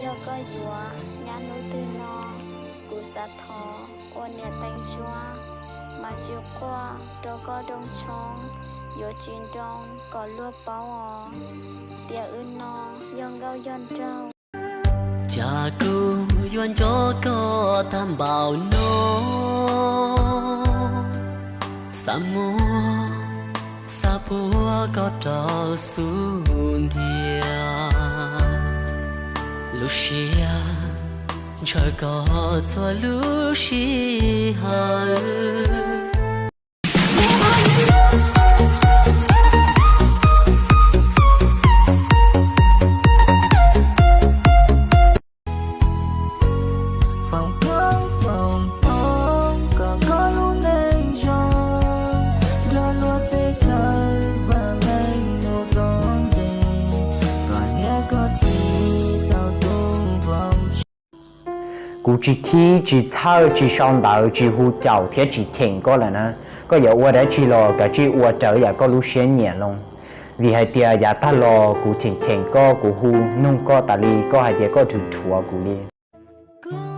Yog koj yuav nyab hnub twg no, kuv xav thov ua niam tais ntsuab, mas tsis quaj rau koj rooj tshoob yuav tsis nroo kom luag paub os, tias wb no yog nkauj yog nraug. Cas kuv yuav nco koj tag npaum no, xav muab xav puag koj rau xub ntiag, lub siab ntshaw koj txhua lub sij hawm. Foom koob foom hmoov kom koj lub neej zoo, nrog luag teb chaws vam meej mus rau nres, kom niam koj txiv tau tu vau tsev. Kuv tsis khib tsis txhawj tsis sau ntawv tsis hu caum thiab tsis cheem koj lawm na. Koj yuav ua dab tsi los kav tsij ua raws yam koj lub siab nyiam los, vim hais tias yav tag los kuv cheem cheem koj, kuv hu noog koj tas li koj hais tias koj rhuav rhuav kuv li. Kuv